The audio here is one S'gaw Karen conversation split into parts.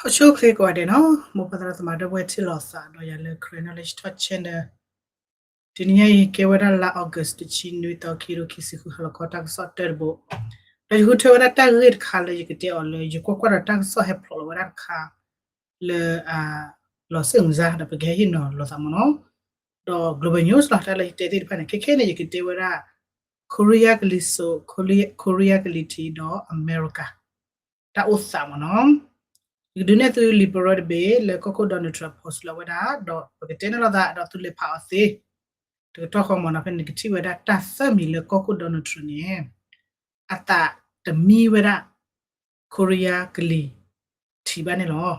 အိၣ်ဆူၣ်အိၣ်ချ့ကိးဂၤဒဲးနီၤ, မ်ပှၤသရၣ်သမါဒီပုၢ်ဝဲၢ်ထံၣ်လိာ်သးဒီးယၤလၢ Karen Knowledge Talk Channel. တနံၤညါအံၤ ကဲဝဲဒၣ်လါ August တဆံနွံသီ ခံကထိခံဆံဃု ဟါလီၤခီတၢ်ကစီၣ်တၢၢ်တဘိ, ဒီးယဃုထၢဝဲဒၣ်တၢ်ဂ့ၢ်တခါလၢယကတဲအီၤလၢ ယကွၢ်ကွၢ်ဒီးတၢ်ကစီၣ်ဟဲဖျိးလီၤဝဲဒၣ်တခါ လၢ လီၤစ့ၣ်မုၢ်စါ ဒီးပကဟဲဟ့ၣ်နီၤလိာ်သးမ့ၢ်နီၤ. ဒီး Global News လီၤ တၢ်လၢယတဲသ့ၣ်တဖၣ်န့ၣ် ခဲခဲန့ၣ် ယကတဲဝဲဒၣ် ခိရံယါကလံၤစိး ခိရံယါကလံၤထံးဒီးအမဲရကၤ တၢ်အိၣ်သးမ့ၢ်နီၤ. ယကဒုးနဲၣ်သုလံာ်ပရၢတဘ့ၣ်လၢကီၢ်ခိၣ် Donald Trump post လီၤဝဲဒၣ် ဒီးပကတဲန့ၣ်လိာ်သး ဒီးသုလဲၤဖးအီၤသ့ တကတီၢ်ဃီမ့ၢ်နီၤ. ဖဲန့ၣ် နကထံၣ်ဝဲဒၣ်တၢ်သၢမံၤလၢကီၢ်ခိၣ် Donald Trump န့ၣ် အသးတမံဝဲဒၣ် ခိရံယါကလံၤထံးဘၣ်န့ၣ်လီၤ.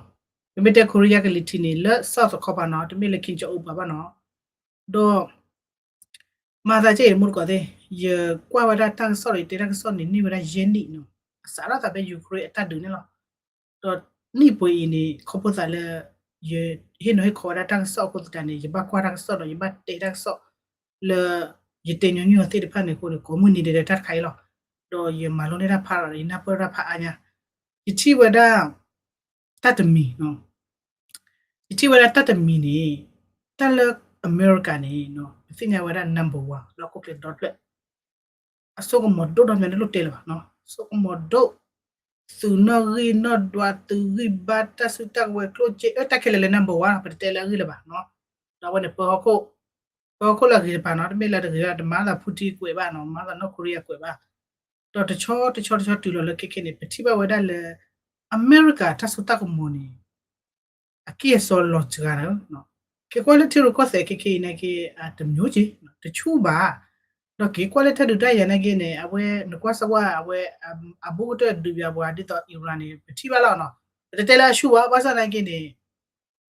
ပမ့ၢ်တဲခိရံယါကလံၤထံးန့ၣ် လၢ South တခီပၤနီၤ, တမ့ၢ်လၢ Kim Jong Un ပှၤဘၣ်နီၤ. ဒီး မၤသးကဲအံၤ မိၢ်တကိးသ့ၣ်, ယကွၢ်ဝဲဒၣ်တၢ်ကစီၣ်ဒီး ယတဲတၢ်ကစီၣ်န့ၣ် န့ၢ်ဝဲဒၣ်ယဲၢ်နံၣ်နီၤ, အစးထီၣ်သးဖဲ Ukraine အတၢ်ဒုးန့ၣ်လီၤ. ဒီးနံၣ်ပှဲၤအံၤန့ၣ် ခီဖျိသးလၢ ယဟ့ၣ်နီၤဟ့ၣ်ခီဝဲဒၣ်တၢ်ကစီၣ်အဃိသတးန့ၣ် ယဘၣ်ကွၢ်တၢ်ကစီၣ်ဒီး ယဘၣ်တဲတၢ်ကစီၣ်လၢ ယတဲညီနုၢ်အီၤသ့ၣ်တဖၣ်န့ၣ်အဃိန့ၣ် ကိးမုၢ်နံၤဒဲးဒဲးတၢ်တခါအံၤလီၤ. ဒီးယမၤလိန့ၢ်တၢ်ဖးဒီး ယနၢ်ပၢၢ်တၢ်ဖးအါညါ, ယထံၣ်ဝဲဒၣ် တၢ်တမံၤ, ယထံၣ်ဝဲဒၣ်တၢ်တမံၤန့ၣ် တၢ်လၢအမဲရကၤန့ၣ် ပသ့ၣ်ညါဝဲဒၣ် number one လၢဟီၣ်ခိၣ်ချၢဒီတဖျၢၣ်, အစိကမီၤဒိၣ်ဒီး မ့ၢ်တလိၣ်တဲလၢၤဘၣ်, အစိကမီၤဒိၣ်, သုးနီၣ်ဂံၢ်နီၣ်ဒွး သုးဂံၢ်ဘါ တၢ်စုတၢ်ကဝဲၤ ကျိၣ်စ့ အၢ တၢ်ခဲလၢာ်လၢ number one လီၤ, ပတတဲလၢအဂ့ၢ်လၢၤဘၣ်. ဒီးအဝဲန့ၣ် ပၢဟီၣ်ခိၣ်, ပၢဟီၣ်ခိၣ်လၢအဂ့ၤတပၤနီၤ, တမ့ၢ်လၢတဂ့ၤဘၣ်, တမၤသး Putin ကွဲးဘၣ်နီၤ, မၤသး North Korea ကွဲးဘၣ်. ဒီးတဆီတဆီတဆီတုၤလီၤလၢခဲခဲန့ၣ် ပထံၣ်ဘၣ်ဝဲဒၣ်လၢ အမဲရကၤတၢ်စိတၢ်ကမီၤန့ၣ် အကံၢ်အစီလီၤစှၤလီၤ. က့ၤကွၢ်လၢထံရူၢ်ကီၢ်သဲးခဲခဲအံၤနာ်က့ တမျိုးက့ၤ, တဆူၣ်ဘၣ်. ဒီးက့ၤကွၢ်လၢတၢ်ဒုးတၢ်ယၤနာ်က့န့ၣ် အဝဲနကွၢ်စၢၤဝဲ အဝဲ အဘူးကတၢၢ်ဒုးယၤပှၤဒ်သိး Iran န့ၣ် ပထံၣ်ဘၣ်လီၤနီၤ. ပတတဲလၢအဆူၣ်ဘၣ်, ဘၣ်ဆၣ်နာ်က့န့ၣ်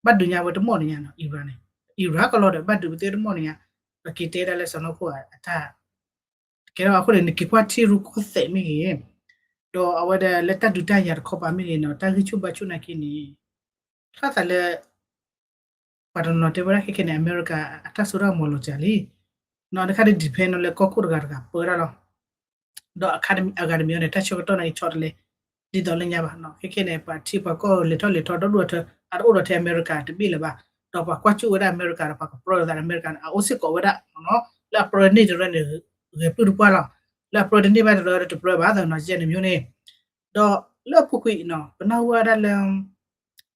ဘၣ်ဒုးညါဝဲတမီၢ်န့ၣ်ညါနီၤ Iran န့ၣ်, Iran ကလီၤဒီး ဘၣ်ဒုးပသ့တမီၢ်န့ၣ်ညါ, ဒီးက့ၤတဲဒၣ်လၢစီၤနီၢ်ခိၣ်အတၢ် ကဲထီၣ်အဃိန့ၣ် နက့ၤကွၢ်ထံရူၢ်ကီၢ်သဲးမ့ၢ်ဂ့ၤ, ဒီးအဝဲဒၣ်လၢတၢ်ဒုးတၢ်ယၤတခီပၤမ့ၢ်ဂ့ၤနီၤ, တၢ်ဂံၢ်ဆူၣ်ဘါဆူၣ်နာ်က့န့ၣ် ဖျါသးလၢ ပှၤတနီၤတဲဝဲဒၣ်ခဲခဲန့ၣ် အမဲရကၤအတၢ်စိတၢ်ကမီၤလီၤစှၤလံ. နီၤတခါန့ၣ် depend လၢကီၢ်ခိၣ်တဂၤတဂၤပၢတၢ်လီၤ. ဒီးအဂၤတမံၤအံၤန့ၣ် တၢ်ဆၢကတီၢ်နာ်က့ဆီတလဲ ဒ်သိးလၢညါဘၣ်နီၤ. ခဲခဲန့ၣ် ပှၤထံပှၤကီၢ်လဲၤထီၣ်လဲၤထီဒီဒူၣ်အထၢ အတအိၣ်ဒီးထဲအမဲရကၤတဘ့ၣ်လၢၤဘၣ်. ဒီးပှၤကွၢ်စူၣ်ဝဲဒၣ်အမဲရကၤဒီး ပှၤကပြၢလိာ်သးဒီးအမဲရကၤန့ၣ် အအိၣ်စ့ၢ်ကီးဝဲဒၣ်နီၤ. လၢအပြၢန့ၢ်တရၢန့ၣ် ဂဲၤပုၢ်တပှၢ်လီၤ. လၢအပြၢတန့ၢ်ဘၣ်တရၢတပၢဘၣ်သနီၤ ယဲၢ်နမျိုးန့ၣ်. ဒီးလၢအပူၤကွံာ်နီၤ ပနၢ်ဟူဝဲဒၣ်လၢ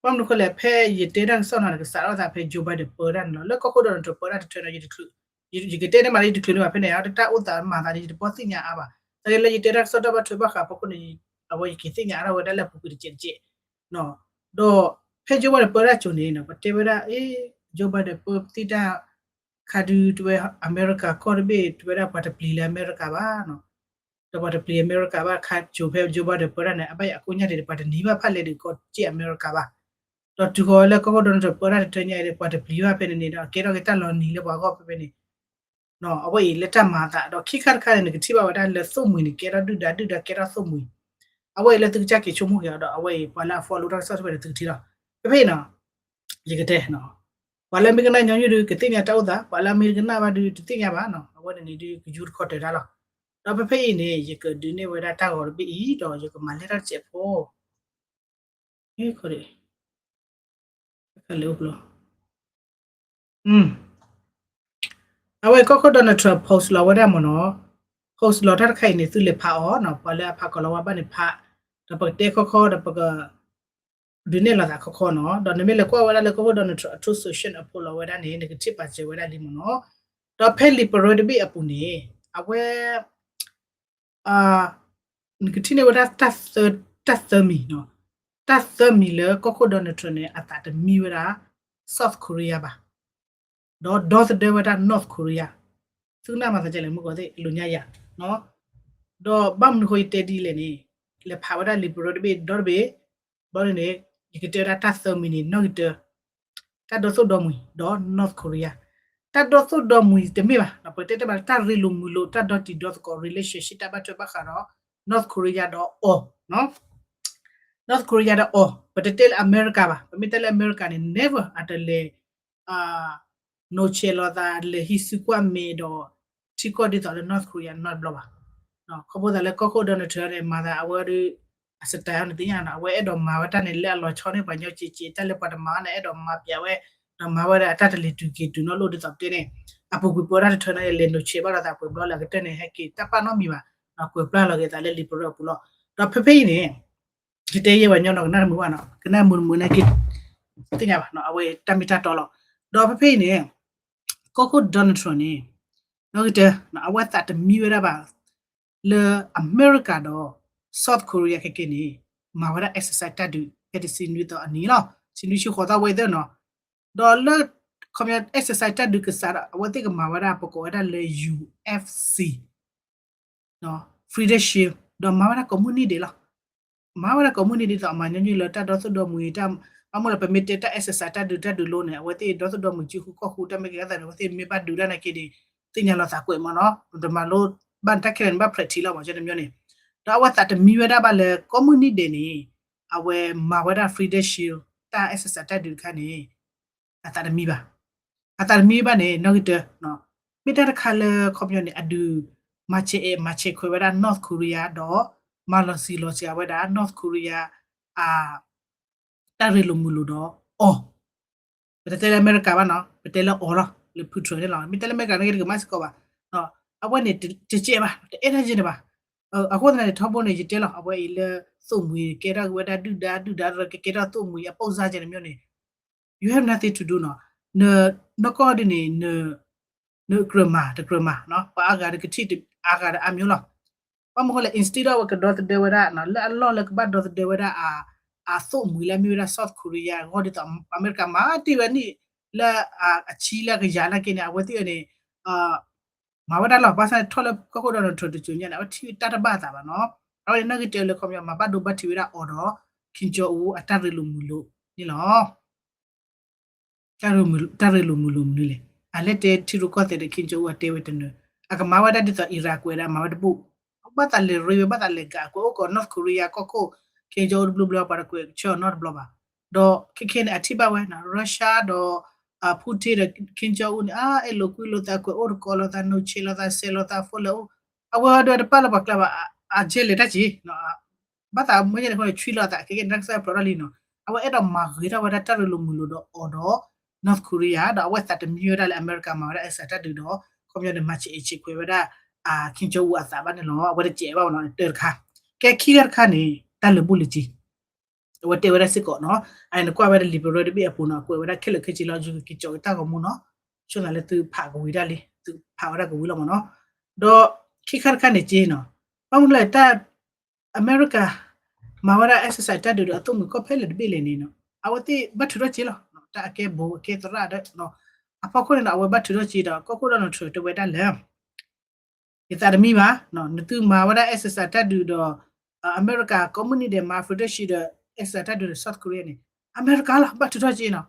ဘၣ်မနုၤဃိလဲၣ် ဖဲယတဲတၢ်ကစီၣ်နီၤ ကစးထီၣ်သးဖဲ Joe Biden ပၢတၢ်န့ၣ်လီၤ. လၢကီၢ်ခိၣ် Donald Trump ပၢတၢ်တထၢန့ၣ် ယတချုး, ယကတဲန့ၢ်မးလၢယတချုးန့ၢ်ဘၣ် ဖဲန့ၣ် တၢ်အိၣ်သးမၤသးန့ၣ် ယတပီၢ်သ့ၣ်ညါအါဘၣ်. တၢ်လၢယတဲတၢ်ကစီၣ်တၢ်ဘၣ်ထွဲဘၣ်ဃးဖီခိၣ်န့ၣ် အဝဲယက့ၤသ့ၣ်ညါအါထီၣ်ဝဲဒၣ်လၢအပူၤကွံာ်တကဲးတကဲး ဒီးဖဲ Joe Biden ပၢတၢ်ကၠိၤန့ၣ် ပတဲဝဲဒၣ် အ့ Joe Biden ပၢသ့ၣ်တၢ်ခါဒုး တဝဲအမဲရကၤကီၢ်တဘ့ၣ် တဝဲဒၣ်ပှၤတပျံၤလၢအမဲရကၤဘၣ်နီၤ. ဒီးပှၤတပျံၤအမဲရကၤဘၣ် ခါကၠိၤဖဲ Joe Biden ပၢတၢ်န့ၣ် အဘၣ်ယၤအကိးညါဒံး ပှၤတနံၤဘၣ်ဖးလဲၢ်ဒံးကီၢ်စ့ၢ်အမဲရကၤဘၣ်. ဒီးတုၤဃီၤလၢကီၢ်ခိၣ် Donald Trump ပၢတၢ်တထၢညါအံၤ ပှၤတပျံၤဘၣ်ဖဲန့ၣ်န့ၣ်ဒီး ကဲထီၣ်က့ၤတၢ်လီၤနံၤလၢပှၤဂီၢ်ဖဲဖဲန့ၣ် အဝဲအံၤလၢတၢ်မၤအသး ဒီးခံခါတခါန့ၣ် နကထံၣ်ဘၣ်ဝဲဒၣ်လၢသိၣ်မှံၤန့ၣ် ကဲထီၣ်ဒုၣ်ဒါဒုၣ်ဒါ ကဲထီၣ်သိၣ်မှံၤ, အဝဲအံၤလၢသုကစၢ်က့ၤဆိကမိၣ်က့ၤအီၤဒီး အဝဲအံၤ ပှၤလၢအ follow တၢ်ကစီၣ်တဖၣ်န့ၣ် သုကထံၣ်လီၤ. ဖဲဖဲအံၤနီၤ ယကတဲနီၤ ပှၤလၢအမ့ၢ်ကနၣ်ညီနုၢ်ဒုး ကသ့ၣ်ညါတၢ်အိၣ်သး, ပှၤလၢအမ့ၢ်တကနၣ်ဘၣ်ဒုး တသ့ၣ်ညါဘၣ်နီၤ. အဝဲန့ၣ်န့ၣ်ဒုး ကယူတခီတၢၤတၢ်လီၤ. ဒီးဖဲဖဲအံၤန့ၣ် ယကဒုးနဲၣ်ဝဲဒၣ်တၢ်ဂီၤတဘ့ၣ်အံၤ ဒီးယကမၤလဲၢ်တၢ်တစဲးဖိ ခီဒ တခါလၢအိၣ်ဖျိ အဝဲကီၢ်ခိၣ် Donald Trump post လီၤဝဲဒၣ်မ့ၢ်နီၤ, post လီၤတၢ်တခါအံၤန့ၣ် သုလဲၤဖးအီၤနီၤ, ပှၤလၢအဖးကီၤလီၤဝါဘၣ်န့ၣ်ဖး, ဒီးပကတဲခီခီဒီးပက ဒုးနဲၣ်လိာ်သးခီခီနီၤ, ဒီးနမ့ၢ်လဲၤကွၢ်ဝဲဒၣ်လၢကီၢ်ခိၣ် Donald Trump အ Truth Social အ post လီၤဝဲဒၣ်န့ၣ် နကထံၣ်ပာ်စၢၤဝဲဒၣ်လံမ့ၢ်နီၤ, ဒီးဖဲလံာ်ပရၢတဘ့ၣ်အပူၤန့ၣ် အဝဲ နကထံၣ်န့ၢ်ဝဲဒၣ် တၢ်သၢမံၤ, တၢ်သၢမံၤလၢကီၢ်ခိၣ် Donald Trump န့ၣ် အသးတမံဝဲဒၣ် South Korea ဘၣ်, ဒီးဒီသဒၢဝဲဒၣ် North Korea, သုကနၣ်မၤသးဒ်လဲၣ် မုၢ်ကီၢ်သ့ၣ် အလိၤညါယၤ, ဒီးဘၣ်မနုၤဃိယတဲဒ်လဲၣ်န့ၣ်, လဲၤဖးဝဲဒၣ်လံာ်ပရၢတဘ့ၣ်ဒီတဘ့ၣ်, ဘျီန့ၣ် ယကတဲဝဲဒၣ်တၢ်သၢမံၤန့ၣ် နီၣ်ဂံၢ်တၢ တၢ်ဒီသိၣ်ဒီမှံၤဒီး North Korea, တၢ်ဒီသိၣ်ဒီမှံၤတမ့ၢ်ဘၣ်, ပတဲတဲမးလၢတၢ်ရ့လိာ်မုာ်လိာ် တၢ်ဒီတံၤဒီသကိး relationship တၢ်ဘၣ်ထွဲဘၣ်ဃးဒီး North Korea ဒီးအီၤ, North Korea ဒီးအီၤ, ပတတဲလၢအမဲရကၤဘၣ်, ပမ့ၢ်တဲလၢအမဲရကၤန့ၣ် never အတလဲၤ နိးဆဲးလိာ်သး လဲၤဟံးစုကွၢ်မဲာ်ဒီး ထံကီၢ်ဒ်သိးလၢ North Korea နီတဘျီဘၣ်. ခီဖျိသးလၢကီၢ်ခိၣ် Donald Trump န့ၣ် မၤသးအဝဲဒီး အစတဲန့ၣ်သ့ၣ်ညါနီၤ အဝဲအဲၣ်ဒိးမၤဝဲတၢ်န့ၣ် လၢအလီၤဆီန့ၢ်ပှၤညီက့ၤက့ၤ တၢ်လၢပှၤတမၤန့ၣ် အဲၣ်ဒိးမၤပျဲဝဲ ဒီးမၤဝဲဒၣ်အတၢ်တလ့ၤတုၤက့ၤတုၤနီၣ်လိၣ်ဒ်သိးပတဲန့ၣ် အပူၤကွံာ်ပဝဲဒၣ်တထၢန့ၣ် လဲၤနုာ်ဆဲးဘၣ်ဒီးသးပှဲၤဘျီလၢအကတၢၢ်န့ၣ် ဟဲက့ၤတၢ်ပာ်နီတမံၤဘၣ် ကွဲးပျၢ်လီၤက့ၤသးလၢ liberal အပူၤလီၤ. ဒီးဖဲဖဲအံၤန့ၣ် ယတဲယဲဝဲညီနီၤ ကနၣ်တမုာ်ဘၣ်နီၤ ကနၣ်မုာ်တမုာ်န့ၣ်က့ၤ သ့ၣ်ညါဘၣ်နီၤ အဝဲတၢ်မ့ၢ်တၢ်တီလီၤ. ဒီးဖဲဖဲအံၤန့ၣ် ကီၢ်ခိၣ် Donald Trump န့ၣ် နီၣ်ဂံၢ်တၢ အဝဲသးတမံဝဲဒၣ်ဘၣ် လၢအမဲရကၤဒီး South Korea ခဲက့န့ၣ် မၤဝဲဒၣ် exercise တၢ်ဒုး ဖဲတဆံနွံသီအနံၤလီၤ ဆံနွံဆံဃိးသီဝဲသ့ၣ်နီၤ ဒီးလၢ ခီပညီ exercise တၢ်ဒုးကစးဒီး အဝဲသ့ၣ်ကမၤဝဲဒၣ် ပကိးဝဲဒၣ်လၢ ယူႇအ့ၣ်ဖ်စံ Freedom Shield ဒီးမၤဝဲဒၣ်ကိးမုၢ်နံၤဒဲးလီၤ. မၤဝဲဒၣ်ကိးမုၢ်နံၤဒဲးဒ်သိးအမၤညီနုၢ်လၢတၢ်ဒီသဒၢမုၢ်အံၤ တၢ် ဘၣ်မနုၤလဲၣ် ပမ့ၢ်တဲတၢ် exercise တၢ်ဒုးတၢ်ဒုးလိန့ၣ် အဝဲသ့ၣ်ဒီသဒၢမုၢ်စုဃုကီၢ်ဃု တၢ်မ့ၢ်ကဲသးန့ၣ် အဝဲသ့ၣ်မ့ၢ်ဘၣ်ဒုးတၢ်နာ်က့န့ၣ် သ့ၣ်ညါလီၤသးကွဲးမးနီၤ တမၤလိဘၣ်တၢ်ခဲလၢာ်န့ၣ် ဘၣ် practice လီၤမး ကဲတမံၤန့ၣ် ဒီးအဝဲသးတမံဝဲဒၣ်ဘၣ်လၢကိးမုၢ်နံၤဒဲးန့ၣ် အဝဲမၤဝဲဒၣ် Freedom Shield တၢ် exercise တၢ်ဒုးတခါန့ၣ် အသးတမံဘၣ်. အသးတမံဘၣ်န့ၣ် နီၣ်ဂံၢ်တၢ မ့ၢ်တၢ်တခါလၢခီပညီန့ၣ် အဒုး မၤဆဲးအဲး မၤဆဲးခွဲးဝဲဒၣ် North Korea ဒီး မၤလီၤစှၤလီၤစှၤဝဲဒၣ် North Korea အ တၢ်ရ့လိာ်မုာ်လိာ်ဒီးအီၤ ပတတဲလၢအမဲရကၤဘၣ်နီၤ ပတဲလၢအီၤလီၤ လၢ Putin န့ၣ်လီၤ မ့ၢ်တဲလၢအမဲရကၤန့ၣ်က့တကမၣ်စ့ၢ်ကီးဘၣ် အဝဲန့ၣ်တကဲဘၣ် တအဲၣ်တၢ်ယဲၢ်န့ၣ်ဘၣ် အဃိသတးန့ၣ် ထီဘိန့ၣ် ယတဲလီၤ အဝဲအံၤလၢသိၣ်မှံၤ ကဲထီၣ်ဝဲဒၣ်ဒုၣ်ဒါ ဒုၣ်ဒါကကဲထီၣ်သိၣ်မှံၤ အပိၢ်စၢ်ကဲန့ၣ်မ့ၢ်န့ၣ် you have nothing to do နီၤ နီၢ်ကီၢ်ဒ်န့ၣ် နကြၢးမၤ တကြၢးမၤ ပှၤအါဂၤဒီးကထံၣ်အါဂၤဒီးအါမျိုးလီၤ ဘၣ်မနုၤဃိလဲၣ် instead of အဝဲကဒီသဒၢဝဲဒၣ် လၢအလီၢ်လၢကဘၣ်ဒီသဒၢဝဲဒၣ် အသိၣ်မှံၤလၢအမ့ၢ်ဝဲဒၣ် South Korea အဂီၢ်ဒ်သိး အမဲရကၤမၤတ့ၢ်ဝဲန့ၣ် လၢအဆံလၢကယၤနာ်က့န့ၣ် အဝဲသ့ၣ်န့ၣ် မၤဝဲဒၣ်လီၤ ဘၣ်ဆၣ်န့ၣ်ထီၣ်လၢကီၢ်ခိၣ် Donald Trump တစိၤညါန့ၣ် အဝဲထံၣ်တၢ်တဘၣ်အသးဘၣ်နီၤ အဝဲန့ၣ်နီၣ်ဂံၢ်တၢလၢခီပညီ မၤဘၣ်ဒိဘၣ်ထံးဝဲဒၣ်အီၤဒီး Kim Jong Un အတၢ်ရ့လိာ်မုာ်လိာ်န့ၣ်လီၤ တၢ်ရ့လိာ်မုာ်လိာ်မနုၤလဲၣ် အလဲၤတဲထံရူၢ်ကီၢ်သဲးဒီး Kim Jong Un အတဲဝဲတနၢၤ အကမၤဝဲဒၣ်ဒ်သိး Iran ကွဲးဒၣ်မၤဝဲတဘူၣ် ဘၣ်သးလဲၤရ့ဝဲ ဘၣ်သးလဲၤကးကွဲးအိၣ်ကီး North Korea ကီၢ်ခိၣ် Kim Jong Un တဘျီဘျီ ပှၤတကွဲးဆၢအီၤနီတဘျီဘၣ် ဒီးခဲခဲန့ၣ် အထံၣ်ဘၣ်ဝဲနီၤ Russia ဒီး Putin ဒီး Kim Jong Un န့ၣ် အအဲၣ်လိာ်ကွံလိာ်သး ကွဲးအိၣ်တကိးလိာ်သး နုာ်ဆဲးလိာ်သး စဲးလိာ်သး ဖိလဲၣ်အိၣ် အဝဲဒီးတပာ်လၢပှၤကျါဘၣ် အကဲလဲၤတၢ်က့ၤ ဘၣ်သးမ့ၢ်ယဲန့ၣ်အဃိန့ၣ် ဆွံလီၤသး ခဲကဲန့ၣ် တၢ်ကစီၣ်ဖျိးထီၣ်လံနီၤ အဝဲအဲၣ်ဒိးမၤဂ့ၤထီၣ်ဝဲဒၣ်တၢ်ရ့လိာ်မုာ်လိာ်ဒီးအီၤဒီး North Korea ဒီးအဝဲသးတမံဝဲဒၣ်လၢအမဲရကၤမၤဝဲဒၣ် exercise တၢ်ဒုးဒီး ခီပညီန့ၣ် မၤဆဲးအဲးဆဲးခွဲးဝဲဒၣ် Kim Jong Un အသးဘၣ်န့ၣ်လီၤ အဝဲတစဲးဘၣ်ဝဲနီၤ တၢတခါ ကဲခံဂၤတခါန့ၣ် တၢ်လၢာ်ဘူၣ်လၢာ်စ့ၤ အဝဲတဲဝဲဒၣ်စ့ၢ်ကီးနီၤ အန့ၣ်ကွၢ်ဝဲဒၣ် liberal တဘ့ၣ်အပူၤနီၤ ကွဲးဝဲဒၣ်ခဲလၢာ်ခဲဆ့လီၤ ယကက့ၤကၠီက့ၤတၢ်ဂီၤမူနီၤ ဆိသးလၢသုဖးကဝံၤဒၣ်လံ သုဖးဝဲဒၣ်ကဝံၤလီၤမးနီၤ ဒီးခံခါတခါန့ၣ်က့နီၤ ဘၣ်မနုၤလဲၣ် တၢ် အမဲရကၤ မၤဝဲဒၣ် exercise တၢ်ဒုးဒီးအသိၣ်မှံၤကီၢ်ဖဲလဲၣ်တဘ့ၣ်လဲၣ်န့ၣ်နီၤ အဝဲသ့ၣ်ဘၣ်ထုးထီၣ်က့လီၤ တၢ်အကဲဘိးအကဲသရၣ်ဒီး အဖီခိၣ်န့ၣ်ဒီး အဝဲဘၣ်ထုးထီၣ်က့ဒီး ကီၢ်ခိၣ် Donald Trump တဲဝဲဒၣ်လၢ ယသးတမံဘၣ် နသုမၤဝဲဒၣ် exercise တၢ်ဒုးဒီး အမဲရကၤ ကိးမုၢ်နံၤဒဲးမၤ Freedom Shield ဒီး exercise တၢ်ဒုးဒီး South Korea န့ၣ် အမဲရကၤလီၤ ဘၣ်ထုးထီၣ်က့နီၤ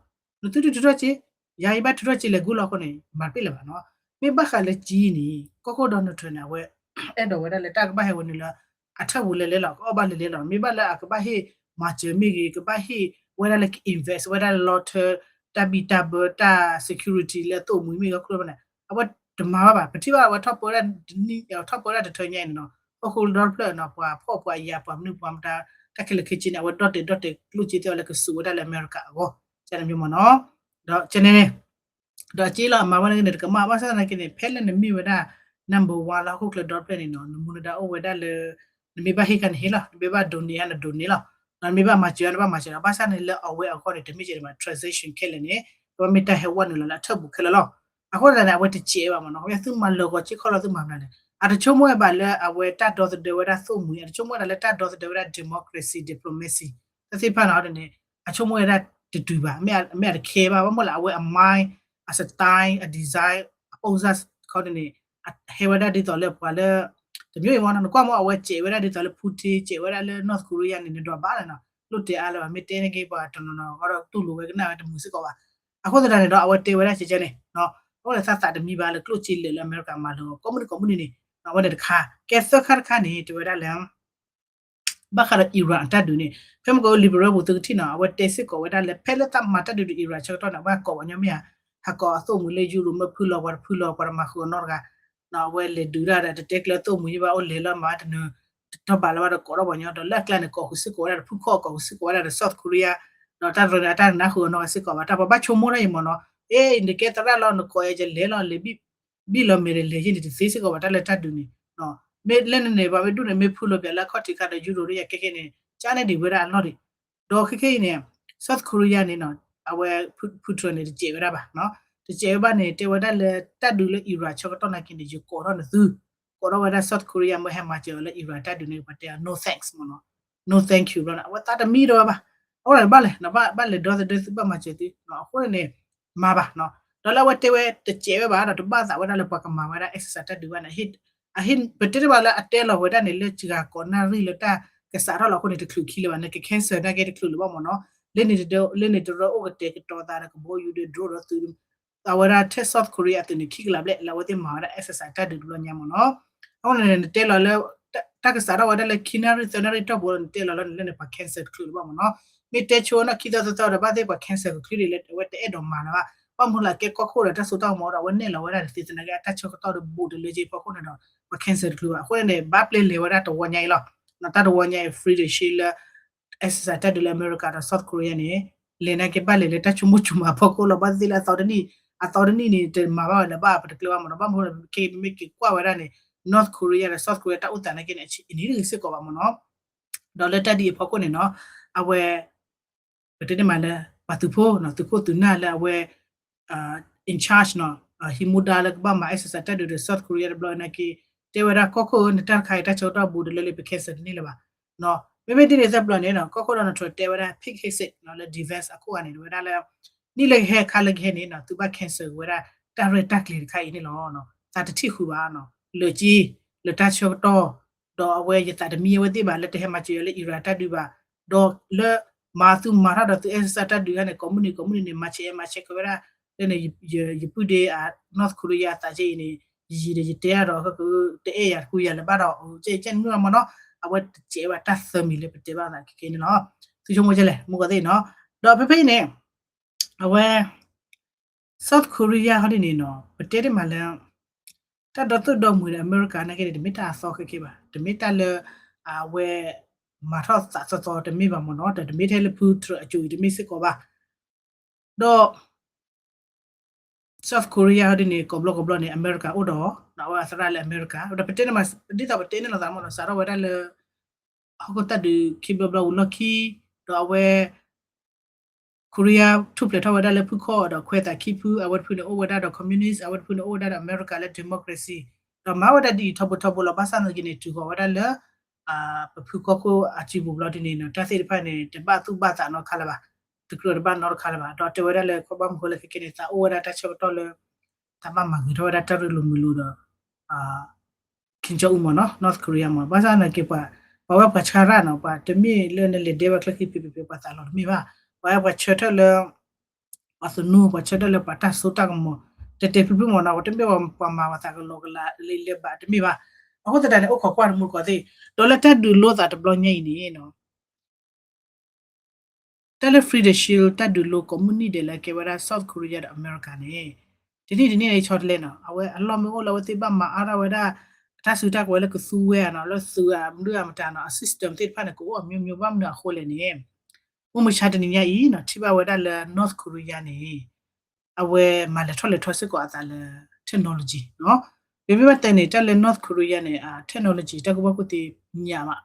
နသုတထုးထီၣ်က့ ယၤယဘၣ်ထုးထီၣ်က့လဲၤဂုၢ်လီၤအဃိန့ၣ် မၤတပ့ၣ်လၢၤဘၣ်နီၤ မ့ၢ်ဘၣ်ဃးလၢက့န့ၣ် ကီၢ်ခိၣ် Donald Trump န့ၣ် အဝဲ အဲၣ်ဒိးဝဲဒၣ်လၢတၢ်ကဘၣ်ဟဲဝဲနုာ်လၢ အထၢၣ်ပူၤလဲၤလဲၤလီၤ ကအီၣ်ဘၣ်လဲၤလဲၤလီၤ မ့ၢ်ဘၣ်လၢအကဘၣ်ဟ့ၣ် မၤစၢၤမ့ၢ်ဂ့ၤ ကဘၣ်ဟ့ၣ်ဝဲဒၣ်လၢက invest ဝဲဒၣ်လၢလီထၢ တၢ်ဘံၣ်တၢ်ဘၢ တၢ် security လၢသိၣ်မှံၤမ့ၢ်ဂ့ၤ ခီဖျိန့ၣ် အဝဲတမၤဘၣ်ဘၣ် ပထံၣ်ဘၣ်အဝဲထီၣ်ပၢဝဲဒၣ်တနံၣ် ထီၣ်ပၢဝဲဒၣ်တထၢညါအံၤန့ၣ်နီၤ ဟီၣ်ခိၣ်ဒီတဖျၢၣ်နီၤ ပှၤဖှီၣ်ပှၤယာ် ပှၤမနုၤပှၤမတၤ တၢ်ခဲလၢာ်ခဲဆ့န့ၣ် အဝဲဒီၣ်တဲာ်ဒီၣ်တဲာ်ကျိၣ်စ့သ့ၣ်အီၤလၢကစူးဝဲဒၣ်လၢအမဲရကၤအဂီၢ် ကန့ၣ်မ့ၢ်မ့ၢ်နီၤ ဒီးကန့ၣ် ဒီးက့လီၤ အမၤဝဲန့ၣ်ကန့ၣ် တကမၣ်ဘၣ်ဆၣ်သနာ်က့န့ၣ် ဖဲလၢနမ့ၢ်ဝဲဒၣ် number one လၢဟီၣ်ခိၣ်ချၢဒီတဖျၢၣ်န့ၣ်နီၤ နမူနဒါအိၣ်ဝဲဒၣ်လၢ နမ့ၢ်ဘၣ်ဟ့ၣ်ခါန့ၣ်ဟ့ၣ်လီၤ နမ့ၢ်ဘၣ် donate န donate လီၤ နမ့ၢ်ဘၣ်မၤစၢၤနဘၣ်မၤစၢၤလီၤ ဘၣ်ဆၣ်န့ၣ်လၢအဝဲအဂီၢ်န့ၣ် တမ့ၢ်ကဲန့ၣ်ဘၣ် transaction ခဲလၢာ်န့ၣ် ကဘၣ်မ့ၢ်တၢ်ဟဲဝဲနုာ်လီၤလၢအထၢၣ်ပူၤခဲလၢာ်လီၤ အဃိသတးန့ၣ် အဝဲတစဲးဘၣ်မ့ၢ်နီၤ သုမၤလၢာ်ဂီၤစ့ၢ်ကီးလီၤ သုမၤမနုၤလဲၣ် အတဆိကမိၣ်ဝဲဘၣ်လၢအဝဲတၢ်ဒီသဒၢဝဲဒၣ်သိၣ်မှံၤ အတဆိကမိၣ်ဝဲဒၣ်လၢတၢ်ဒီသဒၢဝဲဒၣ် democracy diplomacy တၢ်သ့ၣ်တဖၣ်န့ၣ်န့ၣ် အဆိကမိၣ်ဝဲဒၣ်တတုၤဘၣ် မ့ၢ်အတခဲဘၣ် ဘၣ်မနုၤလဲၣ် အဝဲအ mind အ style အ design အ ပုံစံ ခီန့ၣ်န့ၣ် ဟဲဝဲဒၣ်ဒ်သိးလၢပှၤလၢ တမျိုးအံၤမ့ၢ်နီၤ နကွၢ်မ့ၢ်အဝဲစဲးဝဲဒၣ်ဒ်သိးလၢ Putin စဲးဝဲဒၣ်လၢ North Korea န့ၣ် နဒွးဘၣ်လၢနီၤ လိၣ်တဲအါလၢၤဘၣ် မ့ၢ်တဲန့ၢ်က့ၤပှၤတနီၤနီၤဃီဒီးတူၢ်လိာ်ဝဲကနၣ်ဝဲတမုာ်စ့ၢ်ကီးဘၣ် အဃိသတးန့ၣ်ဒီး အဝဲတဲဝဲဒၣ်ကဲကဲန့ၣ် အဃိသတးသးတမံဘၣ်လၢကျိၣ်စ့လၢာ်လၢအမဲရကၤမၤလၢာ် ကိးမုၢ်နံၤကိးမုၢ်နံၤန့ၣ် အဝဲန့ၣ်တခါ ကဲသၢခါတခါန့ၣ် တဲဝဲဒၣ်လၢ ဘၣ်ဃးဒီး Iran အတၢ်ဒုးန့ၣ် ဖဲမ့ၢ်ကီး liberal ပူၤသုကထံၣ်နီၤ အဝဲတဲစ့ၢ်ကီးဝဲဒၣ်လၢ ဖဲလၢသးမၤတၢ်ဒုးဒီး Iran ဆၢကတီၢ်န့ၣ် အဝဲဟးကိးပှၤညီမ့ၢ်ဧါ ဟးကိးအသိၣ်မှံၤလၢ Europe မ့ၢ်ဖုလီၤပှၤတဖုလီၤ ပှၤတမၤဃုာ်အီၤနီတဂၤ အဝဲလဲၤဒုးဒၣ်ဒီး တတဲကျၢၤသိၣ်မှံၤယဘၣ်အိၣ်လဲၤလီၤမၤတနၢၤ တဘၣ်လၢၤဘၣ်ဒီးကိးထီၣ်ပှၤညီ ဒီးလၢအကျါန့ၣ် ကိးဃုာ်စ့ၢ်ကီးဝဲဒၣ်ဒီးဖုခီၣ် ကိးဃုာ်စ့ၢ်ကီးဝဲဒၣ်ဒီး South Korea ဒီးတၢ်တရၢန့ၣ် အတၢ်နၢ်ဟူအီၤနီၢ်ဂၤစ့ၢ်ကီးဘၣ် တၢ်ပှၤဘၣ်ဆိကမိၣ်တၢ်အံၤမ့ၢ်နီၤ, အ့ နကဲသရၣ်လီၤ နကိးယဲယလဲၤလီၤ လဲၤဘံၣ်လီၤ မ့ၢ်တလဲၤယဲန့ၣ် တသ့စ့ၢ်ကီးဘၣ် တၢ်လၢတၢ်ဒုးန့ၣ်, မ့ၢ်လၢန့ၣ်န့ၣ် ပှၤမ့ၢ်ဒူၣ်န့ၣ် မ့ၢ်ဖုလိာ်ပၠးလၢအခီၣ်ထံးခါဒီး ယူရိၤ ဒီးယၤခဲခဲန့ၣ် ကန့ၣ်ဒံးဝဲဒၣ်အလီၢ်ဒံး, ဒီးခဲခဲအံၤန့ၣ် South Korea န့ၣ်နီၤ အဝဲ Putin န့ၣ် တစဲးဝဲဒၣ်ဘၣ်, တစဲးဝဲဘၣ်န့ၣ် တဲဝဲဒၣ်လၢတၢ်ဒုးလၢ Iran ဆၢကတီၢ်နာ်က့န့ၣ် ယကိးထီၣ်နသု, ကိးထီၣ်ဝဲဒၣ် South Korea မ့ၢ်ဟဲမၤစၢၤအီၤလၢ Iran တၢ်ဒုးန့ၣ် ပှၤတဲအီၤ no thanks မ့ၢ်နီၤ, no thank you ဘျီန့ၣ် အဝဲသးတမံဒီးဝဲဘၣ်, အဃိန့ၣ်ဘၣ်လဲၣ် ဘၣ်လဲၤဒီသဒၢသုဘၣ်မၤစၢၤသု, အဃိန့ၣ်န့ၣ် မၤဘၣ်, ဒီးလၢအဝဲတဲဝဲတစဲးဝဲဘၣ်ဒီး တဘၣ်သးဝဲဒၣ်လၢပှၤကမၤဝဲဒၣ် exercise တၢ်ဒုးဘၣ်န့ၣ် အဟ့ၣ် ပတဲတဘၣ်လၢအတဲလီၤဝဲဒၣ်န့ၣ် လၢစှၤကိးနၣ်ရံၣ်လၢတၢ်ကစးထီၣ်လီၤအဃိန့ၣ် တချုးခံလၢၤဘၣ် နက cancel နာ်က့တချုးလၢၤဘၣ်မ့ၢ်နီၤ, လၢန့ၣ်တရၢအိၣ်ကတဲာ်ကတီၤသးဒီးကဘီယူၤဒီး drone ဒီးသုး အဝဲဒၣ်ထဲ South Korea အသုးန့ၣ် ခံကလးဘျဲၣ် လၢအဝဲသ့ၣ်မၤဝဲဒၣ် exercise တၢ်ဒုးတဘျီညါမ့ၢ်နီၤ, အဃိန့ၣ် နတဲလီၤလၢ တၢ်ကစးထီၣ်ဝဲဒၣ်လၢခံနၣ်ရံၣ်သၢနၣ်ရံၣ်တီၢ်ပူၤလီၤ နတဲလီၤလၢန့ၣ်လၢန့ၣ် ပှၤ cancel တချုးလၢၤဘၣ်မ့ၢ်နီၤ, မ့ၢ်တဲဆိနီၢ်ခံသီသၢသီဒီး ဘၣ်သ့ၣ်ပှၤ cancel တချုးဒ်လဲၣ် အဝဲတအဲၣ်ဒိးမၤလၢၤဘၣ်, ဘၣ်မနုၤလၢအကဲကီၢ်ခိၣ်ဒီးတၢ်စိတၢ်ကမီၤဒီး အဝဲနဲၣ်လီၤဝဲဒၣ်တသ့သနာ်က့ အတၢ်ဆၢကတီၢ်ဒီးဘူးတလၢက့ဖီခိၣ်န့ၣ်ဒီး ပှၤ cancel တချုးဘၣ် အဃိန့ၣ်န့ၣ် ဘၣ်ပျဲလဲၤဝဲဒၣ်တဝီညါအံၤလီၤ, တၢ်တဝီညါအံၤ free the shield လၢ exercise တၢ်ဒုးလၢအမဲရကၤဒီး South Korea န့ၣ် လဲၤနာ်က့ဘၣ်လဲၤလၢတၢ်ဆိကမိၣ်ဆိကမးအဖီခိၣ်လီၤ, ဘၣ်သ့ၣ်လၢအသီတနံၣ် အသီတနံၣ်န့ၣ် တမၤဘၣ်ဝဲလၢၤဘၣ် ပတကျဲဘၣ်မ့ၢ်နီၤ, ဘၣ်မနုၤလၢခဲအံၤ ပမ့ၢ်က့ၤကွၢ်ဝဲဒၣ်န့ၣ် North Korea ဒီး South Korea တၢ်အိၣ်သးနာ်က့န့ၣ် အနံၤတဂ့ၤစ့ၢ်ကီးဘၣ်မ့ၢ်နီၤ, ဒီးလၢတၢ်ဒ်အံၤအဖီခိၣ်န့ၣ်နီၤ အဝဲ ပတဲန့ၣ်မးလၢ ပှၤသုးဖိနီၤ သုးခိၣ်သုးနၢ်လၢအဝဲ in charge နီၤ ဟံးမူဒါလၢကဘၣ်မၤ exercise တၢ်ဒုးဒီး South Korea တဘျီနာ်က့ တဲဝဲဒၣ်ကီၢ်ခိၣ်ဧၢ နတၢ်တခါအံၤတၢ်ဆၢကတီၢ်ဘူးတလၢလၢပ cancel တန့ၢ်လၢၤဘၣ်, မ့မ့ၢ်ဒ်န့ၣ်သတးဘျီန့ၣ်နီၤ ကီၢ်ခိၣ် Donald Trump တဲဝဲဒၣ် pig headset နီၤ လၢ defense အခိၣ်ဂၤန့ၣ် ဝဲဒၣ်လၢ နံၣ်လၢကဟဲခါလၢကဟဲန့ၣ်နီၤ သုဘၣ် cancel ဝဲဒၣ် တၢ်ရဲၣ်တၢ်ကျဲၤတခါအံၤန့ၣ်လီၤ, သးတထံၣ်ဃုာ်ဘၣ်နီၤ လၢက့ လၢတၢ်ဆၢကတီၢ် ဒီးအဝဲယသးတမံအဝဲသ့ၣ်ဘၣ် လၢတဟဲမၤစၢၤယၤလၢ Iran တၢ်ဒုးဘၣ်, ဒီးလၢမၤသုမၤထီၣ်ဒီးသု exercise တၢ်ဒုးခါန့ၣ် ကိးမုၢ်နံၤကိးမုၢ်နံၤန့ၣ် မၤဆဲးမၤဆဲးက့ၤဝဲဒၣ် လၢန့ၣ် ယပုၢ်ဒ့ North Korea အသးကဲအံၤန့ၣ် ယံာ်ဒီးယတဲအါဒီး တအဲၣ်ယၤတကူယၤလၢၤဘၣ်ဒီး ကဲကဲနုာ်မ့ၢ်နီၤ အဝဲတစဲးဘၣ်တၢ်သၢမံၤလၢပတဲဘၣ်သးခဲကဲန့ၣ်လီၤ, သုဆိကမိၣ်ကဲလဲၣ် မုၢ်ကီၢ်သ့ၣ်နီၤ, ဒီးဖဲဖဲအံၤန့ၣ် အဝဲ South Korea ဟီဒ်န့ၣ်နီၤ ပတဲတ့ၢ်မးလၢ တၢ်ဒီသိၣ်ဒီမှံၤဒီးအမဲရကၤနာ်က့န့ၣ် တမ့ၢ်တၢ်အသီခဲကဲဘၣ်, တမ့ၢ်တၢ်လၢ အဝဲ မၤထီၣ်သးသီသီတမ့ၢ်ဘၣ်မ့ၢ်နီၤ, ဒီးတမ့ၢ်ထဲလၢဖုထြၢးအစိၤအံၤတမ့ၢ်စ့ၢ်ကီးဘၣ်, ဒီး South Korea ဟီဒ်န့ၣ် ကိးဘျီကိးဘျီန့ၣ် အမဲရကၤအိၣ်ဒီး အဝဲအသရၣ်လၢအမဲရကၤ ဒီးပတဲန့ၣ်မး ဒ်သိးပတဲန့ၣ်လီၤသးမ့ၢ်နီၤ စးထီၣ်ဝဲဒၣ်လၢ ဟီၣ်ခိၣ်တၢ်ဒုးခံဘျီဘျီဝံၤလီၢ်ခံ ဒီးအဝဲ Korea ထူၣ်ဖျဲးထီၣ်ဝဲဒၣ်လၢဖုခီၣ်ဒီးခွဲးသးခံဖု အဝဲတဖုန့ၣ်အိၣ်ဝဲဒၣ်ဒီး communist အဝဲတဖုန့ၣ်အိၣ်ဝဲဒၣ်ဒီးအမဲရကၤလၢ democracy ဒီးမၤဝဲဒၣ်ဒ်အံၤထီဘိထီဘိလီၤ ဘၣ်ဆၣ်သနာ်က့န့ၣ် တုၤဃီၤဝဲဒၣ်လၢ ပဖုကီၢ်ခိၣ်အစုပူၤဘျီဒ်န့ၣ်နီၤ တၢ်သ့ၣ်တဖၣ်န့ၣ် တဘၣ်သူၣ်ဘၣ်သးနီတခါလၢၤဘၣ်, တကြၢးတဘၣ်နီတခါလၢၤဘၣ်, ဒီးတဲဝဲဒၣ်လၢ ဘၣ်မနုၤဃိလၢခဲကဲန့ၣ် သးအိၣ်ဝဲဒၣ်တၢ်ဆၢကတီၢ်လၢ သးဘၣ်မၤဂ့ၤထီၣ်ဝဲဒၣ်တၢ်ရ့လိာ်မုာ်လိာ်ဒီး Kim Jong Un မ့ၢ်နီၤ North Korea မ့ၢ် ဘၣ်ဆၣ်သနာ်က့ပှၤ ပှၤဝဲပှၤဆှၢတၢ်နီၤ ပှၤတမ့ၢ်လၢနလဲၤဒဲဝဲချၢခံဖံးဖံးဖံး ပှၤသးလီၤတမ့ၢ်ဘၣ်, ပှၤဝဲပှၤဆှၢထၢၣ်လၢ ပှၤသနူ ပှၤဆှၢထၢၣ်လၢပှၤတၢ်စိတၢ်ကမီၤ တဲတဲဖုဖုမ့ၢ်နီၤ ပှၤတမ့ၢ်ပှၤမၤပှၤသးကလီကလီလၢဘၣ်တမ့ၢ်ဘၣ်, အဃိသတးန့ၣ် အိၣ်ခိးကွၢ်တမူတကိးသ့ၣ် ဒီးလၢတၢ်ဒုးလိသးတဘျီညါအံၤန့ၣ်နီၤ တၢ်လၢ Freedom Shield တၢ်ဒုးလိကိးမုၢ်နံၤဒဲးလၢကဲဝဲဒၣ် South Korea ဒီးအမဲရကၤန့ၣ် တနံၣ်တနံၣ်န့ၣ် ဆီတလဲနီၤ အဝဲအလီၢ်မ့ၢ်အိၣ်လၢအဝဲသ့ၣ်ဘၣ်မၤအါထီၣ်ဝဲဒၣ် အတၢ်စုတၢ်ကဝဲၤလၢကသူဝဲနီၤ လၢသုးအမနုၤအမတၤနီၤ အ system သ့ၣ်တဖၣ်န့ၣ် ကအိၣ်အမျိုးမျိုး ဘၣ်မနုၤအဃိလဲၣ်န့ၣ် မုၢ်မဆါတနံၤညါအံၤ ထံၣ်ဘၣ်ဝဲဒၣ်လၢ North Korea န့ၣ် အဝဲမၤလဲၤထီၣ်လဲၤထီစ့ၢ်ကီးအသးလၢ technology နီၤ ပမ့ၢ်ဘၣ်တဲန့ၣ် တၢ်လၢ North Korea န့ၣ် technology တၢ်ကူၣ်ဘၣ်ကူၣ်သ့ညါဘၣ်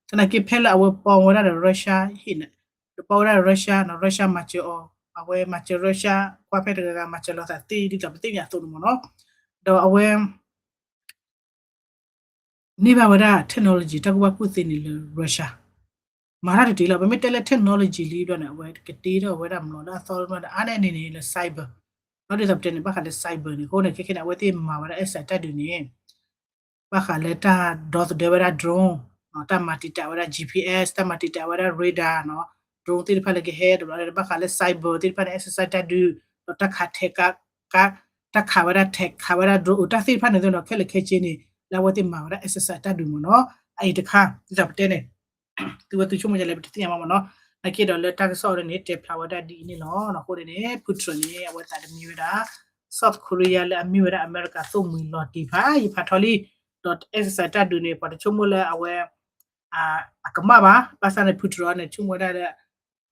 သနာ်က့ဖဲလၢအဝဲပီဝဲဒၣ်ဒီး Russia ဟ့ၣ်န့ၣ် ဒီးပီဝဲဒၣ်ဒီး Russia နီၤ Russia မၤစၢၤအီၤ အဝဲမၤစၢၤ Russia ကွၢ်ဖဲတဂၤဂၤ မၤစၢၤလိာ်သးသ့ဒ်သိးပသ့ၣ်ညါအသိးန့ၣ်မ့ၢ်နီၤ ဒီးအဝဲ န့ၢ်ဘၣ်ဝဲဒၣ် technology တၢ်ကူၣ်ဘၣ်ကူၣ်သ့န့ၣ်လၢ Russia မၤတၢ်တတ့ၢ်လီၤ ပမ့ၢ်တဲလၢ technology လံဘျီန့ၣ် အဝဲကတ့ထီၣ်ဝဲဒၣ်မလီၤလၢအသီတဘျီဒီး အါန့ၢ်န့ၣ်န့ၣ်လၢ cyber လီၤဒ်သိးပတဲန့ၣ် ဘၣ်ဃးလၢ cyber န့ၣ် အဃိန့ၣ် ခဲခဲန့ၣ် အဝဲသ့ၣ်မၤဝဲဒၣ် exercise တၢ်ဒုးန့ၣ် ဘၣ်ဃးလၢတၢ်ဒီသဒၢဝဲဒၣ် drone တၢ်မၤတံာ်တာ်ဝဲဒၣ် G P S တၢ်မၤတံာ်တာ်ဝဲဒၣ် radar နီၤ drone သ့ၣ်တဖၣ်လၢကဟဲတဘျီလၢ ဘၣ်ဃးလၢ cyber သ့ၣ်တဖၣ်န့ၣ် exercise တၢ်ဒုး ဒီးတၢ်ခးထဲး တၢ်ခးဝဲဒၣ်ထဲး ခးဝဲဒၣ် drone တၢ်သ့ၣ်တဖၣ်န့ၣ်သိးဒီး ခဲလၢာ်ခဲဆ့န့ၣ် လၢအဝဲသ့ၣ်မၤဝဲဒၣ် exercise တၢ်ဒုးမ့ၢ်နီၤ အအံၤတခါ ဒ်သိးပတဲန့ၣ် သုဝဲသုဆိကမိၣ်ယၤလဲၣ် ပတသ့ၣ်ညါဘၣ်မ့ၢ်နီၤ နာ်က့ဒီးလၢတၢ်ကစီၣ်အံၤန့ၣ် တဲဖျါဝဲဒၣ်ဒ်အံၤန့ၣ်လီၤ. အဃိန့ၣ်န့ၣ် Putin န့ၣ် အဝဲသးတမံဝဲဒၣ် South Korea လၢအမ့ၢ်ဝဲဒၣ်အမဲရကၤသိၣ်မှံၤလီၤတံၢ်ဖးယံၤဖးထီလံ ဒီး exercise တၢ်ဒုးန့ၣ် ပှၤတဆိကမိၣ်လၢအဝဲ အကမၣ်ဘၣ်, ဘၣ်ဆၣ်န့ၣ် Putin န့ၣ် ဆိကမိၣ်ဝဲဒၣ်လၢ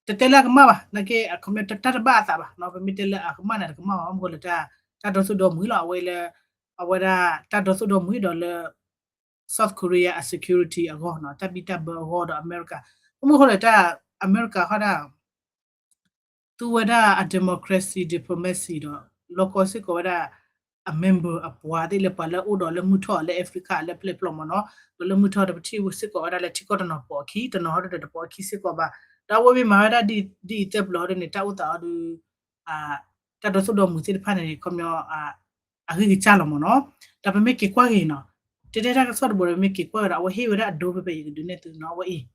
တတဲလၢအကမၣ်ဘၣ်, နာ်က့ အခီပညီတၢ်တဘၣ်အသးဘၣ်နီၤ, ပမ့ၢ်တဲလၢအကမၣ်န့ၣ် တကမၣ်ဘၣ်, ဘၣ်မနုၤဃိလၢတၢ် တၢ်ဒိသူၣ်ဒိၣ်မုၢ်လီၤ, အဝဲလၢ အဝဲဒၣ်တၢ်ဒိသူၣ်ဒိၣ်မုၢ်ဒီးလၢ South Korea အ security အဂီၢ်နီၤ, တၢ်ဘံၣ်တၢ်ဘၢအဂီၢ်ဒီးအမဲရကၤ, ဘၣ်မနုၤဃိလၢတၢ် အမဲရကၤဃီဒၣ် သူဝဲဒၣ်အ democracy diplomacy ဒီး လီၢ်ကီစ့ၢ်ကီးဝဲဒၣ် အ member အပှၤသ့ၣ်လၢပှၤလၢအအိၣ်ဒီးလၢမုၢ်ထီၣ် လၢ Africa လၢပျဲၢ်ပျီမ့ၢ်နီၤ, ဒီးလၢမုၢ်ထီၣ်တပထံၣ်ဝဲစ့ၢ်ကီးဝဲဒၣ်လၢထံကီၢ်တနီၤပိာ်အခံ, တနီၤဟီဒၣ်ဒီးတပိာ်အခံစ့ၢ်ကီးဘၣ်, ဒီးအဝဲမ့ၢ်မၤဝဲဒၣ်ဒ်အံၤသၢပျီၤဟီဒ်န့ၣ် တၢ်အိၣ်သးအီၤဒုး တၢ်ဒိသူၣ်ဒိၣ်မုၢ်သ့ၣ်တဖၣ်န့ၣ် ခီပညီ အဂံၢ်ကစၢ်လီၤမ့ၢ်နီၤ, ဒီးပမ့ၢ်က့ၤကွၢ်က့ၤနီၤ, တဲတဲတၢ်ကစီၣ်တဘိဒီး ပမ့ၢ်က့ၤကွၢ်က့ၤဒီး အဝဲဟ့ၣ်ဝဲဒၣ်အဒိဖဲဖဲယကဒုးနဲၣ်သုနီၤ, အဝဲအံၤ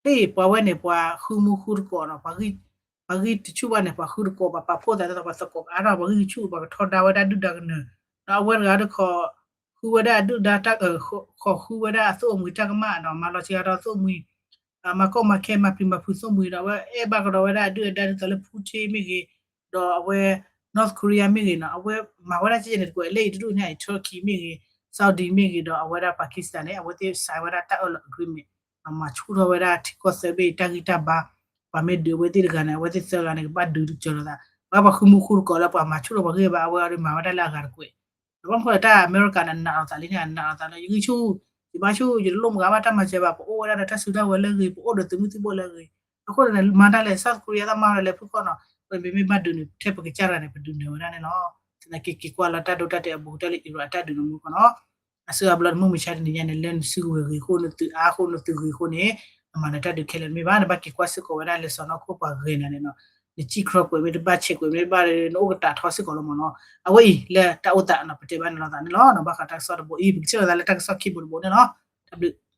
ဖဲအံၤပှၤဝဲန့ၣ် ပှၤဃုမူဃုတကိးနီၤ, ပှၤဂံၢ်တဆူၣ်ဘၣ်န့ၣ် ပှၤဃုတကိး ပှၤပာ်ဖှိၣ်သးဒ်သိးပှၤသကိးအါထီၣ် ပှၤဂံၢ်ဆူၣ် ပှၤကထီဒါဝဲဒၣ်ဒုၣ်ဒါကနၢၤ, ဒီးအဝဲတဂၤဒီး ဃုဝဲဒၣ်အဒုၣ်ဒါတၢ် ဃီၤဃုဝဲဒၣ်အသိၣ်အမှံၤတၢ်ကမၣ်ဒီး မၤလီၤစှၤဒီးသိၣ်မှံၤ မၤကီၢ်မၤခဲ မၤပျံၤမၤဖုးသိၣ်မှံၤဒီး အဝဲအဲၣ်ဘၣ်ကဒီးဝဲဒၣ်အဒုၣ်အဒါဒ်သိးလၢ Putin မ့ၢ်ဂ့ၤ, ဒီးအဝဲ North Korea မ့ၢ်ဂ့ၤနီၤ, အဝဲမၤဝဲဒၣ်ကဲန့ၣ်တကွဲး လၢအံၤတဒူၣ်န့ၣ် Turkey မ့ၢ်ဂ့ၤ, Saudi မ့ၢ်ဂ့ၤ ဒီးအဝဲဒၣ် Pakistan န့ၣ် အဝဲသ့ၣ် sign ဝဲဒၣ်တၢ်အၢၣ်လီၤ agreement မၤဆူၣ်ထီၣ်ဝဲဒၣ်ထံကီၢ်သၢဘ့ၣ်တၢ်ဂံၢ်တၢ်ဘါ, ပှၤမ့ၢ်ဒုးအဝဲသ့ၣ်တဂၤန့ၣ် အဝဲသ့ၣ်သၢဂၤန့ၣ် ကဘၣ်ဒုးတကၢၤလိာ်သး, ပှၤပှၤဃုမူဃုတကိးလၢပှၤမၤဆူၣ်ထီၣ်ပှၤဂံၢ်ဘါ အဝဲအီၤဒီးမၤဝဲဒၣ်လၢအဂၤတကွဲး ဒီးဘၣ်မနုၤဃိလၢတၢ်အမဲရကၤန့ၣ် နာ်လိာ်သးလံန့ၣ် နာ်လိာ်သးလၢ ယဂံၢ်ဆူၣ် ယဘါဆူၣ် ယတလိၣ်မုၢ်ဂၤဘၣ်တၢ်မၤစၢၤဘၣ် ပအိၣ်ဝဲဒၣ်ဒီးတၢ်စုတၢ်ဝဲၤလၢအဂ့ၤ ပအိၣ်ဒီးသုးမုၢ်သံၣ်ဘိလၢအဂ့ၤ, အဃိန့ၣ် မၤတၢ်လဲၣ် South Korea တၢ်မၤတၢ်လဲၣ်ဖုၣ်ခီၣ်နီၤ, ပမ့မ့ၢ်ဘၣ်ဒုးန့ၣ် ထဲပကစၢ်တဂၤန့ၣ် ပဒုးနၢၤဝဲဒၣ်န့ၣ်လီၤ. သနာ်က့က့ၤကွၢ်လၢတၢ်ဒိတၢ်တဲာ်အဘူးကတၢၢ်လၢ Iran အတၢ်ဒုးန့ၣ်မူကီၢ်နီၤ အစှၤအဘျီန့ၣ် မုၢ်မဆါတနံၤညါန့ၣ် လၢနစုကဝဲၤဂ့ၤအဃိ နသုးအါအဃိ နသုးဂ့ၤအဃိန့ၣ် နမၤနတၢ်ဒုးခဲလၢာ်မ့ၢ်ဘၣ် နဘၣ်က့ၤကွၢ်စ့ၢ်ကီးဝဲဒၣ်လၢစီၤနီၢ်ခိၣ်ပှၤဂ့ၤနၤန့ၣ်နီၤ, နစံၣ်ခြီကွဲးမ့ၢ်တဘၣ် ဆဲးကွဲးမ့ၢ်တဘၣ် နအိၣ်ကတးထီစ့ၢ်ကီးလီၤမ့ၢ်နီၤ, အဝဲအံၤလၢတၢ်အိၣ်သးနီၤ ပတဲဘၣ်နၤလိာ်သးန့ၣ်လီၤ. ဘၣ်ဃးတၢ်ကစီၣ်တဘိအံၤ ပကထံၣ်လိာ်သးလၢတၢ်ကစီၣ်ခံဘိတဘိန့ၣ်လီၤ. တၢ်ဘျုး